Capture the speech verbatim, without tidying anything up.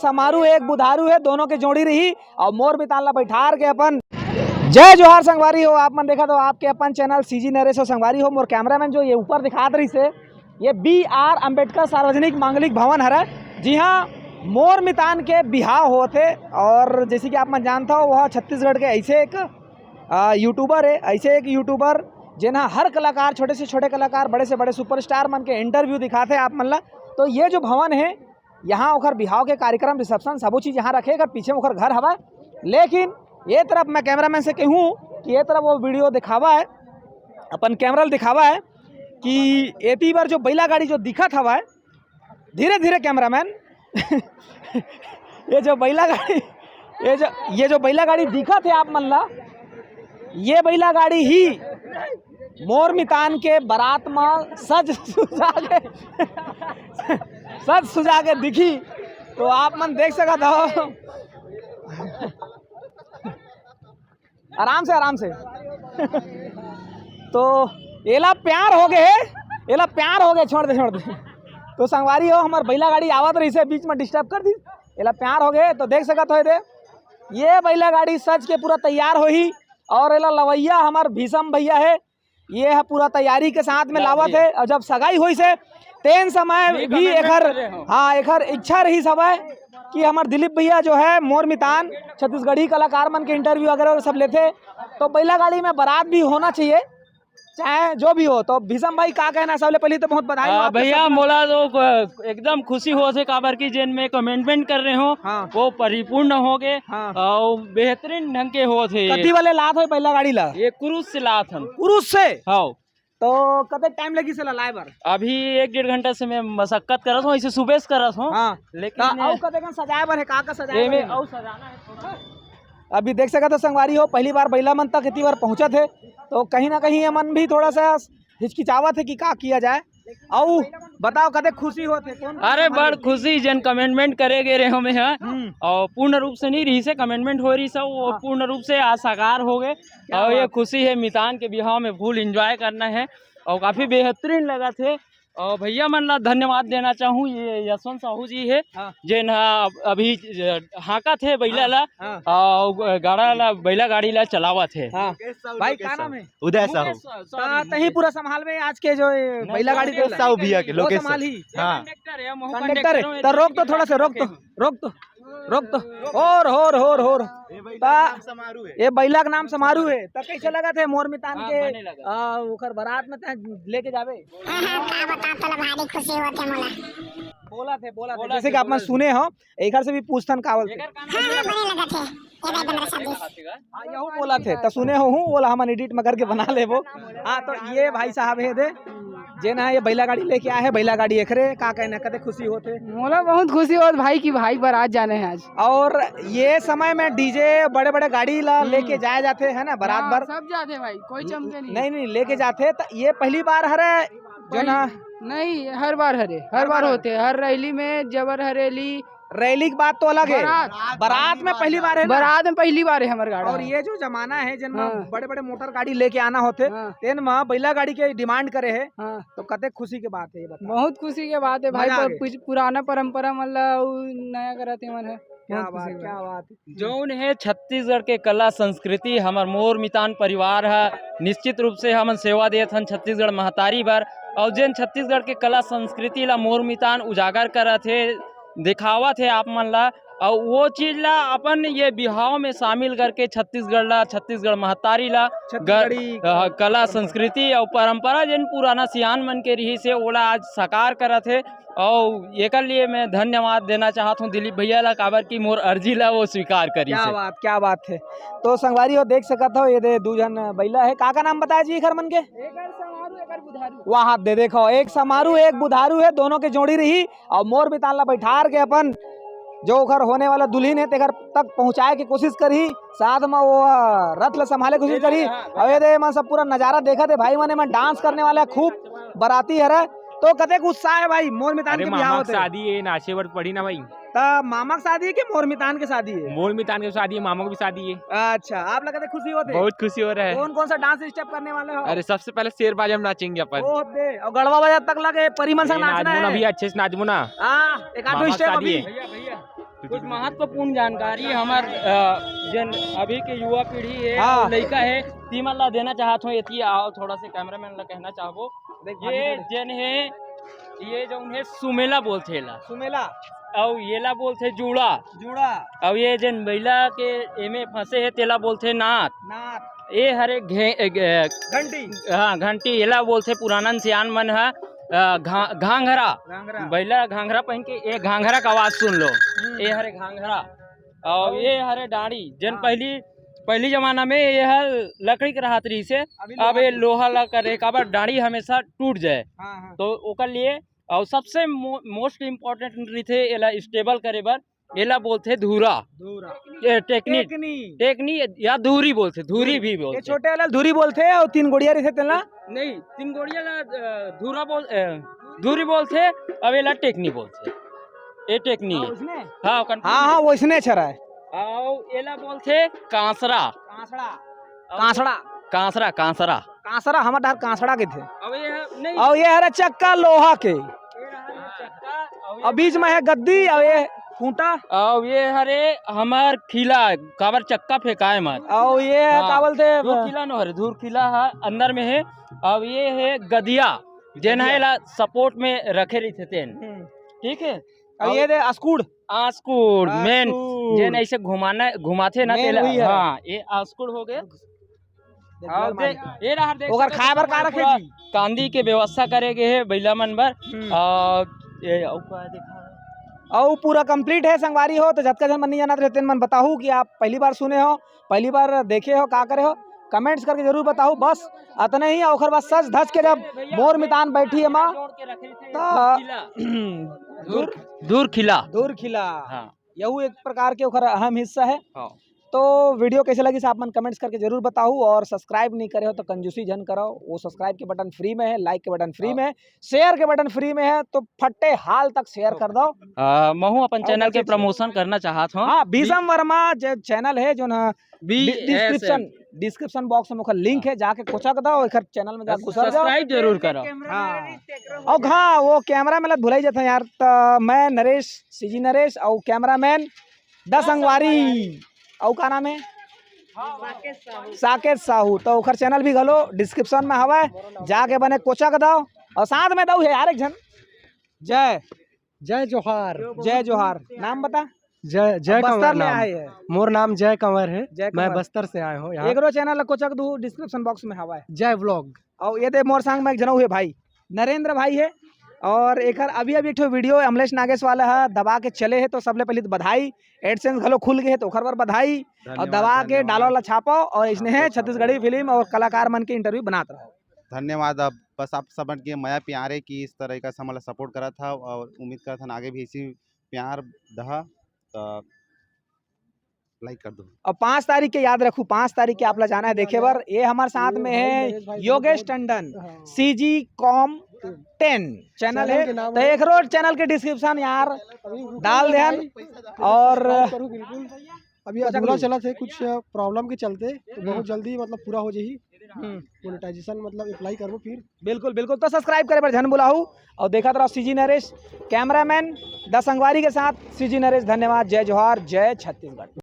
समारू हे, एक बुधारू हे, दोनों के जोड़ी रही। अउ मोर मितान ला बैठार के अपन जय जोहार संगवारी हो। आप मन देखत हो आपके अपन चैनल सीजी नरेश हो। संगवारी हो, मोर कैमरामैन जो ये ऊपर दिखात रहिस हे, ये बी आर अम्बेडकर सार्वजनिक मांगलिक भवन हरे, जिहाँ मोर मितान के बिहाव होत हे। अउ जैसे कि आप मन जानत हो, वह छत्तीसगढ़ के ऐसे एक यूट्यूबर हे, ऐसे एक यूट्यूबर जेन ह हर कलाकार, छोटे से छोटे कलाकार, बड़े से बड़े सुपरस्टार मन के इंटरव्यू दिखाथे आप मन ला। तो ये जो भवन हे, यहाँ ओखर बिहाव के कार्यक्रम, रिसेप्शन, सबो चीज यहाँ रखे, एकर पीछे में ओखर घर हवय। लेकिन ये तरफ मैं कैमरामैन से कहूँ कि ये तरफ वो वीडियो दिखावा है, अपन कैमरा ल दिखावा है कि एती बर जो बैला गाड़ी जो दिखत हवय, धीरे धीरे कैमरामैन, ये जो बैला गाड़ी, ये जो, ये जो बैला गाड़ी दिखत हे आप मन ला, ये बैला गाड़ी ही मोर मितान के बारात म सज सुजा के सज सुजा के दिखी। तो आप मन देख सकत हो, आराम से, आराम से। तो एला प्यार हो गए हे, एला प्यार हो गए, छोड़ दे, छोड़ दे। तो संगवारी हो, हमर बैला गाड़ी आवत रहिस हे, बीच में डिस्टर्ब कर दी। एला प्यार हो गए, तो देख सकत हो दे, ये बैला गाड़ी सज के पूरा तैयार होही अउ एला लवैया हमर भीषम भैया हे, ये ह पूरा तैयारी के साथ में लावत हे। अउ जब सगाई होइस हे, तेन समय भी एकर, हाँ, एकर इच्छा रहिस हवय कि हमर दिलीप भैया जो है मोर मितान छत्तीसगढ़ी कलाकार मन के इंटरव्यू वगैरह सब लेथे, तो बैला गाड़ी में बारात भी होना चाहिए, चाहे जो भी हो। तो भीषम भाई, का कहना है? सबले पहले तो बहुत बधाई हो आ, आपके भैया, सब मोला तो क-, एकदम खुशी होत हे, काबर कि जेन मैं कमिटमेंट करे रहेंव, हाँ। वो परिपूर्ण हो गए हाँ। अउ बेहतरीन ढंग के होत हे। कति वाले लात हो बैला गाड़ी ला? ये कुरुस से लात हन। कुरुस से? हाँ। तो कते टाइम लगिस एला लाए बर? अभी एक डेढ़ घंटा से मैं मशक्कत करत हूँ, ऐसे सुबह से करत हूँ। हाँ। लेकिन त अउ कते कन सजाए बर हे, का का सजाए बर हे? अउ सजाना है थोड़ा। अभी देख सकत हो संगवारी हो, पहली बार बैला मन तक एती बार पहुँचत हे, तो कहीं ना कहीं ये मन भी थोड़ा सा हिचकिचावत हे कि का किया जाए। अउ बताओ, कते खुशी होत हे? कौन अरे, बड़ खुशी, जेन कमिटमेंट करे गे रहेंव मैं ह, हम्म। अउ पूर्ण रूप से नहीं रहिस हे, कमिटमेंट हो रहिस हे, वो हाँ। पूर्ण रूप से आज साकार हो गए। क्या अउ ये बात। खुशी हे, मितान के बिहाव में फुल एंजॉय करना हे अउ काफी बेहतरीन लगत हे। अउ भैया मन ला धन्यवाद देना चाहूँ, ये यशवंत साहू जी हे, हाँ। जेन ह अब-, अभी ज-, हाँकत हे बैला हाँ, ला, हाँ। अउ ग-, गाड़ा ला, बैला गाड़ी ला चलावत हे। हाँ। भाई, का नाम हे? उदय साहू। उदय सा-, हाँ, sorry। तही पूरा संभालबे आज के जो ये नहीं, बैला गाड़ी लोकेश साहू भैया के, वो लोकेश साहू। संभालही। हाँ। कंडक्टर हे, हम कंडक्टर हे। कंडक्टर हे। तो रोक तो थोड़ा सा, रोक तो, रोक तो, रोक तो। और, और, और, और। ये बैला ता-, के नाम समारू हे। ये बैला के नाम समारू हे। त कैसे लगत हे मोर मितान हाँ, के, बने लगत। आ, ओकर बारात में तैं लेके जाबे? हाँ, हाँ, का बताओ, तोला भारी खुशी होत हे मोला। बोलत हे, बोलत हे। बोलत जैसे हे, कि आप मन बोलत हे। सुने हो, एकर से भी पूछथन का बोलथे। एकर का नाम हाँ, हाँ, बने लगत हे। ये भाई पंद्रह छब्बीस। हाँ, यहू बोलत हे, त सुने हो हूँ, ओला हमन एडिट में करके बना लेबो। हाँ, तो ये भाई साहब हे दे, जेन ह ये बैला गाड़ी लेके आए हे, बैला गाड़ी एकरे, का कहना, कते खुशी होत हे? मोला बहुत खुशी होत भाई कि भाई बारात जाना हे आज। अउ ये समय में डीजे, बड़े-बड़े गाड़ी ला हम्म। लेके जाए जाथे, है ना, बारात हाँ, बर? सब जाथे भाई, कोई चमके नहीं। नहीं, नहीं, लेके जाथे, त ये पहली बार हरे, जो ना पहली, नहीं, हर बार हरे, हर हर बार बार होथे, हर रैली में, जबर हरेली, रैली के बाद तो अलग हे। बारात। बारात में पहली बार हे ना? बारात में पहली बार हे हमर गाड़ा। अउ ये जो जमाना हे, जेन म हाँ। बड़े-बड़े मोटर गाड़ी लेके आना होथे, हाँ। तेन म बैला गाड़ी के डिमांड करे हे, हाँ। तो कते खुशी के बात हे, ये बता। बहुत खुशी के बात हे भाई, मजा आ पर-, गए। पुज-, पुराना परंपरा मन ला अउ नया करत हे मन ह। क्या बहुत बात, खुशी के क्या बात। बात। जौन हे छत्तीसगढ़ के कला संस्कृति, हमर मोर मितान परिवार ह, निश्चित रूप से हमन सेवा देत हन छत्तीसगढ़ महतारी बर, अउ जेन छत्तीसगढ़ के कला संस्कृति ला मोर मितान उजागर करत हे, दिखावत हे आप मन ला, अउ वो चीज ला अपन ये बिहाव में शामिल करके छत्तीसगढ़ ला, छत्तीसगढ़ महतारी ला, ग-, छत्तीसगढ़ी अ, कला संस्कृति अउ परंपरा जेन पुराना सियान मन के रिहिस हे, ओला आज साकार करत हे। अउ एकर लिए मैं धन्यवाद देना चाहत हूँ दिलीप भैया ला, काबर कि मोर अर्जी ला वो स्वीकार करिस क्या हे। बात, क्या बात हे। तो संगवारी हो, देख सकत हो, ये दे दू झन बैला हे। का, का नाम बताया जी एकर मन के? एकर समारू, एकर बुधारू। वाह, दे देखो, एक समारू, एक बुधारू हे, दोनों के जोड़ी रही। अउ मोर मितान ला बैठार के अपन जो ओकर होने वाला दुल्हिन हे, तेकर तक पहुँचाए के कोशिश करही, साथ म वो, अ, रथ ला संभाले कोशिश करही। अउ ये दे, एमन सब पूरा नजारा देखत हे, भाई मन एमन डांस करने वाला हे, खूब बराती हरे। तो कतेक उत्साह हे भाई, मोर मितान अरे, के बिहाव मामा के होथे। शादी हे, नाचे बर पड़ी ना भाई। त मामा के शादी हे कि मोर मितान के शादी हे? मोर मितान के शादी हे, मामा के भी शादी हे। अच्छा, आप ला कतेक खुशी होथे? बहुत खुशी हो रहा है। कौन कौन सा डांस स्टेप करने वाले हो? अरे, सबसे पहले शेर बाजा में नाचेंगे अपन। ओ दे, अउ गड़वा बाजा तक लगे, परी मन संग ए, नाचना नाचबो ना हे। भैया, अच्छे से नाचबो ना। हाँ, एक आध मामा के स्टेप शादी अभी। हे। कुछ महत्वपूर्ण जानकारी हमर, अ, जेन अभी के युवा पीढ़ी हे, हाँ। लइका हे, तीमन ला देना चाहत हों। एती आओ, थोड़ा से कैमरामैन ला कहना चाहबो, देख, ये भाभी, जेन हे, ये जौन हे, सुमेला बोलथे एला। सुमेला। अउ येला बोलथे जूड़ा। जूड़ा। अउ ये जेन बइला के एमे फंसे हे, तेला बोलथे नाथ। नाथ। ए हरे घे-, ए, घे-, घंटी। हाँ, घंटी, एला बोलथे पुरानन सियान मन ह, अ, घा-, घांघरा। घांघरा। बइला घांघरा पहन के, ए घांघरा के आवाज सुन लो। हम्म। ए हरे घांघरा। अउ अउ ये हरे डांड़ी, जेन हाँ। पहली, पहली जमाना में ये हर लकड़ी के रहत रहिस हे, अभी अब लोहा ये के। लोहा ला करे, काबर डांड़ी हमेशा टूट जाए। हाँ, हाँ। तो ओकर लिए, अउ सबसे मो-, most important रहिथे एला stable करे बर, एला बोलथे धूरा। धूरा। ये टेकनी। टेकनी। टेकनी या धूरी बोलथे, धूरी भी ये बोलथे। छोटे वाला धूरी बोलथे अउ तीन गोड़िया रहिथे तेला? नहीं, तीन गोड़िया ला, अ, धूरा बोल, अ, धूरी बोलथे, अउ एला टेकनी बोलथे। ये टेकनी हाँ, हे। उसने? हाँ, ओकर हाँ, हाँ, वइसने छरा हे। अउ एला बोलथे कांसरा। कांसड़ा। अउ कांसड़ा। कांसरा, कांसरा। कांसरा, हमर डहर कांसड़ा कहिथे। अउ ये ह-, नहीं। अउ ये हरे चक्का लोहा के। ये हरे चक्का, अउ ये अउ बीच में हे गद्दी, अउ ये खूंटा। अउ ये हरे हमर खिला, काबर चक्का फेंकाय मत। अउ ये हाँ। का बोलथे? धूर खिला नो हरे, धूर खिला ह अंदर में हे। अउ ये हे गदिया, जेन गदिया। हे ला support में रखे रहिथे तेन। हम्म। ठीक हे? अउ अउ ये दे अस्कुड़। आंसकुड़, main, आंसकुड़। जेन ऐसे घुमाना, घुमाथे ना, main तेला, वही है। हाँ, ये आंसकुड़ हो गए। देख, अउ डर दे, मान। ये डहर देख ओकर सकत खाए बर हस, का रखे पूरा जी? कांदी के व्यवस्था करे गे हे बइला मन बर। हम्म। अउ ये, अउ का देखा? अउ पूरा complete हे संगवारी हो, तो जतका झन मन नहीं जानत रहे, तेन मन बताहू कि आप पहली बार सुने हो, पहली बार देखे हो, का करे हो, comments करके जरूर बताहू। बस अतने ही, ओखर बाद सज धज के जब मोर मितान बैठी एमा, त धूर, धूर खिला। धूर खिला। हाँ। यहू एक प्रकार के ओखर अहम हिस्सा हे। हाँ। तो video कैसे लगिस आप मन comments करके जरूर बताहू, और subscribe नहीं करे हो तो कंजूसी झन करो, वो subscribe के button free में हे, like के button free हाँ। में हे, share के button free में हे, तो फट्टे हाल तक share कर दो। आ, महू अपन और channel के बस promotion करना चाहत हूँ। हाँ, भीषम वर्मा जे channel हे, जोन ह B S M. Description, description box में ओकर link हे, जाके कोचक दो, एकर channel में जाके घुसर जाओ। Subscribe जरूर करो। हाँ। अउ हाँ, वो camera में लत भुलाई जाता यार, तो मैं नरेश, सीजी नरेश, अउ cameraman द संगवारी, अउ का नाम हे? साकेत साहू। तो ओकर channel भी घलो description में हवय, जाके बने कोचक दो। अउ साथ में दऊ हे यार एक झन, जय। जय जोहार। जय जोहार। नाम बता। जय, जय बस्तर कंवर ले नाम। आए हे। मोर नाम जय कंवर हे। जय मैं कंवर। बस्तर से आए हों यहाँ। एकरो channel ला कोचक दू, description box में हवय। जय vlog। अउ ये दे मोर संग में एक झन अउ हे भाई, नरेंद्र भाई हे। अउ एकर अभी अभी एक ठो video अमलेश नागेश वाला ह दबा के चले हे, तो सबले पहले तो बधाई। AdSense घलो खुल गे हे, तो ओखर बर बधाई। अउ धन्यवाद, दबा के धन्यवाद। डालो ला छापो, अउ इसने हे छत्तीसगढ़ी film अउ कलाकार मन के interview बनात रहो। धन्यवाद। अब बस आप समझ के मया प्यारे कि इस तरह का हमला support करत हव, अउ उम्मीद करत हन आगे भी इसी प्यार दहा, त like कर दो। अउ पाँच तारीख के याद रखू, पाँच तारीख के आप ला जाना हे देखे बर। ये हमर साथ में हे योगेश टंडन, हाँ। CG Com ten channel channel हे, के नाम तो हे। एकरो channel के description यार अभी रुको डाल ना देहन। भाई, अउ subscribe करो बिल्कुल। अभी अधूरा चलत हे कुछ problem के चलते, तो हम्म। बहुत जल्दी मतलब पूरा हो जाही। हम्म। Monetization मतलब apply करबो फिर। बिल्कुल, बिल्कुल। तो subscribe करे बर झन भुलाहू अउ देखत रहो CG नरेश, cameraman द संगवारी के साथ CG नरेश। धन्यवाद, जय जोहार, जय छत्तीसगढ़।